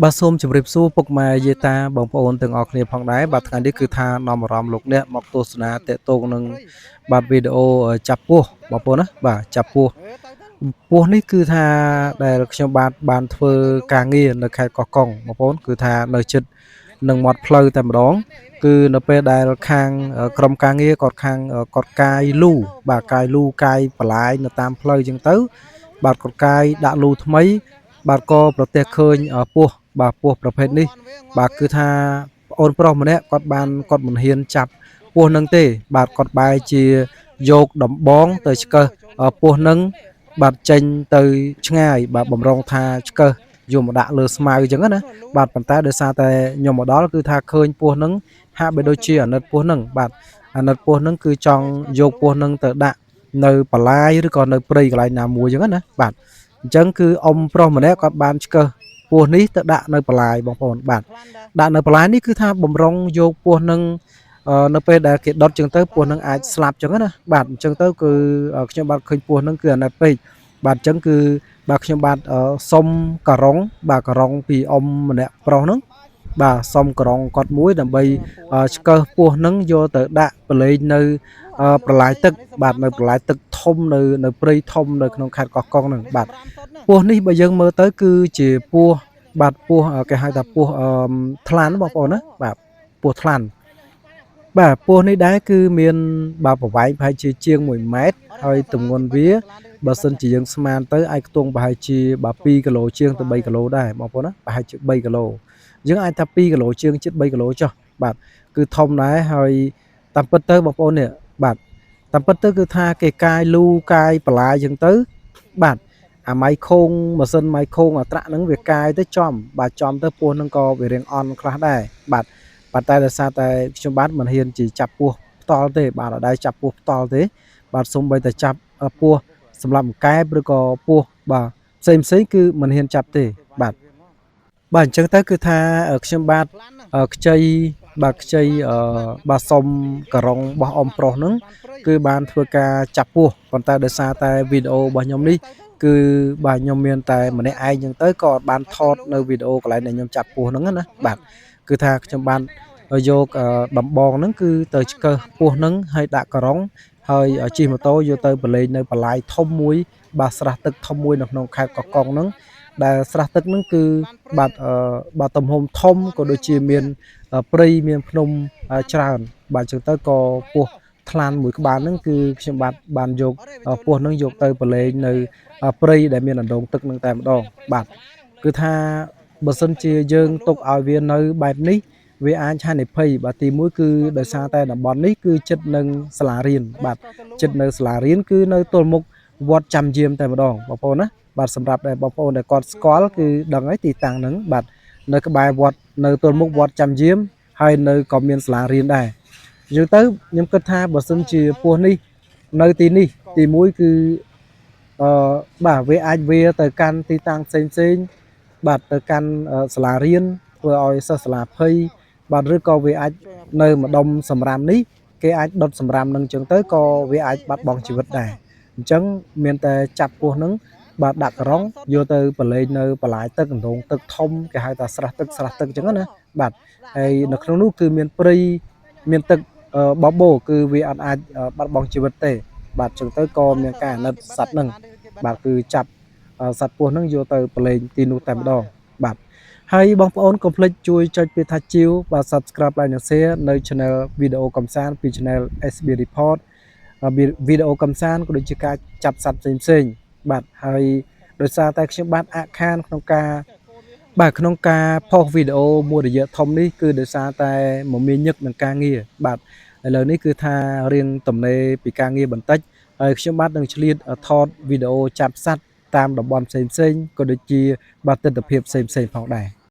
បាទសូមជម្រាបសួរពុកម៉ែយាយតាបងប្អូនទាំងអស់គ្នាផងដែរបាទថ្ងៃនេះគឺថានាំអារម្មណ៍លោកអ្នកមកទស្សនាតកតងនឹងបាទវីដេអូចាប់ពស់បងប្អូនណាបាទចាប់ពស់ពស់នេះគឺថាដែលខ្ញុំបាទបានធ្វើការងារនៅខេត្តកោះកុងបងប្អូនគឺថានៅជិតនឹងមាត់ផ្លូវតែម្ដង គឺនៅពេលដែលខាងក្រុមការងារគាត់ខាងគាត់កាយលូបាទកាយលូកាយបន្លាយនៅតាមផ្លូវអញ្ចឹងទៅ បាទគាត់កាយដាក់លូថ្មី បាទក៏ប្រទះឃើញពស់បាទពស់ប្រភេទនេះ បាទគឺថាប្អូនប្រុសម្នាក់គាត់បានគាត់មិនហ៊ានចាប់ពស់នឹងទេ បាទគាត់បែរជាយកដំបងទៅឆ្កឹះពស់នឹងបាទចេញទៅឆ្ងាយ បាទបំរុងថាឆ្កឹះយកមកដាក់លើស្មៅអញ្ចឹងណាបាទប៉ុន្តែដោយសារតែខ្ញុំមកដល់គឺថាឃើញពស់នឹងហាក់បីដូចជាអាណិតពស់នឹងបាទអាណិតពស់នឹងគឺចង់យកពស់នឹងទៅដាក់នៅបន្លាយឬក៏នៅព្រៃកន្លែងណាមួយអញ្ចឹងណាបាទអញ្ចឹងគឺអ៊ំប្រុសម្នាក់គាត់បានឆ្កឹះពស់នេះទៅដាក់នៅបន្លាយបងប្អូនបាទដាក់នៅបន្លាយនេះគឺថាបំរុងយកពស់នឹងនៅពេលដែលគេដុតចឹងទៅពស់នឹងអាចស្លាប់ចឹងណាបាទអញ្ចឹងទៅគឺខ្ញុំបាទឃើញពស់នឹងគឺអាណិតពេកបាទអញ្ចឹងគឺបាទខ្ញុំបាទសុំការ៉ុងបាទការ៉ុងពីអ៊ំម្នាក់ប្រុសហ្នឹងបាទសុំការ៉ុងគាត់មួយដើម្បីឆ្កឹះពស់នឹងយកទៅដាក់ប្រឡែងនៅប្រឡាយទឹកបាទនៅប្រឡាយទឹកធំនៅនៅព្រៃធំនៅក្នុងខេត្តកោះកុងហ្នឹងបាទពស់នេះបើយើងមើលទៅគឺជាពស់បាទពស់គេហៅថាពស់អឺថ្លាន់បងប្អូនណាបាទពស់ថ្លាន់បាទពស់នេះដែរគឺមានបាទប្រវែងប្រហែលជាជាង1ម៉ែត្រហើយទម្ងន់វាបើសិនជាយើងស្មានទៅអាចខ្ទង់ប្រហែលជាបាទ2គីឡូជាងទៅ3គីឡូដែរបងប្អូនណាប្រហែលជា3គីឡូយើងអាចថា2គីឡូជាងជិត3គីឡូចុះបាទគឺធំដែរហើយតាមពិតទៅបងប្អូននេះបាទតាមពិតទៅគឺថាគេកាយលូកាយបន្លាយចឹងទៅបាទអាម៉ៃខោងម៉ាស៊ីនម៉ៃខោងអាត្រាក់ហ្នឹងវាកាយទៅចំបាទចំទៅពោះហ្នឹងក៏វារៀងអន់ខ្លះដែរបាទប៉ុន្តែដោយសារតែខ្ញុំបាទមិនហ៊ានជាចាប់ពោះផ្ទាល់ទេបាទអត់ដែរចាប់ពោះផ្ទាល់ទេបាទសូម្បីតែចាប់ពោះសម្រាប់កែបឬក៏ពោះបាទផ្សេងផ្សេងគឺមិនហ៊ានចាប់ទេបាទបាទអញ្ចឹងទៅគឺថាខ្ញុំបាទខ្ចីបាទខ្ចីបាទសុំការ៉ុងរបស់អ៊ំប្រុសហ្នឹងគឺបានធ្វើការចាប់ពោះប៉ុន្តែដោយសារតែវីដេអូរបស់ខ្ញុំនេះគឺបាទខ្ញុំមានតែម្នាក់ឯងអញ្ចឹងទៅក៏អត់បានថតនៅវីដេអូកន្លែងដែលខ្ញុំចាប់ពោះហ្នឹងណាបាទគឺថាខ្ញុំបានយកដំបងហ្នឹងគឺទៅឆ្កឹះពោះហ្នឹងហើយដាក់ការ៉ុងហើយជិះម៉ូតូយកទៅប្រឡែងនៅបន្លាយធំមួយបាទស្រះទឹកធំមួយនៅក្នុងខេត្តកោះកុងហ្នឹងដែលស្រះទឹកហ្នឹងគឺបាទបាទទំហំធំក៏ដូចជាមានព្រៃមានភ្នំច្រើនបាទអញ្ចឹងទៅក៏ពស់ថ្លានមួយក្បាលហ្នឹងគឺខ្ញុំបាទបានយកពស់ហ្នឹងយកទៅប្រឡែងនៅព្រៃដែលមានអណ្ដូងទឹកហ្នឹងតែម្ដងបាទគឺថាបើសិនជាយើងទុកឲ្យវានៅបែបនេះវាអាចហានិភ័យបាទទីមួយគឺដោយសារតែតំបន់នេះគឺជិតនឹងសាលារៀនបាទជិតនៅសាលារៀនគឺនៅទល់មុខវត្តចាំយាមតែម្ដងបងប្អូនណាបាទសម្រាប់ដែលបងប្អូនដែលគាត់ស្គាល់គឺដឹងហើយទីតាំងហ្នឹងបាទនៅក្បែរវត្តនៅទល់មុខវត្តចាំយាមហើយនៅក៏មានសាលារៀនដែរអញ្ចឹងទៅខ្ញុំគិតថាបើសិនជាពស់នេះនៅទីនេះទីមួយគឺអឺបាទវាអាចវាទៅកាន់ទីតាំងផ្សេងផ្សេងបាទទៅកាន់សាលារៀនធ្វើឲ្យសិស្សសាលាភ័យបាទឬក៏វាអាចនៅម្ដុំសម្រាមនេះគេអាចដុតសម្រាមនឹងអញ្ចឹងទៅក៏វាអាចបាត់បង់ជីវិតដែរអញ្ចឹងមានតែចាប់ពស់នឹងបាទដាក់ការ៉ុងយកទៅប្រឡែងនៅបន្លាយទឹកអណ្ដូងទឹកធំគេហៅថាស្រះទឹកស្រះទឹកអញ្ចឹងណាបាទហើយនៅក្នុងនោះគឺមានព្រៃមានទឹកបបោគឺវាអត់អាចបាត់បង់ជីវិតទេ បាទអញ្ចឹងទៅក៏មានការអាណិតសត្វនឹងបាទគឺចាប់សត្វពស់នឹងយកទៅប្រឡែងទីនោះតែម្ដងបាទហើយបងប្អូនកុំភ្លេចជួយចុចពាក្យថាជាវបាទ Subscribe like និង Share នៅ Channel វីដេអូកំសាន្តពី Channel SB Report វីដេអូកំសាន្តក៏ដូចជាការចាប់សត្វផ្សេងផ្សេងបាទហើយដោយសារតែខ្ញុំបាទអាក់ខានក្នុងការបាទក្នុងការផុសវីដេអូមួយរយៈធំនេះគឺដោយសារតែមមាញឹកនឹងការងារបាទឥឡូវនេះគឺថារៀងទំនេរពីការងារបន្តិចហើយខ្ញុំបាទនឹងឆ្លៀតថតវីដេអូចាប់សត្វតាមតំបន់ផ្សេងផ្សេងក៏ដូចជាបាទទស្សនវិជ្ជាផ្សេងផ្សេងផងដែរ។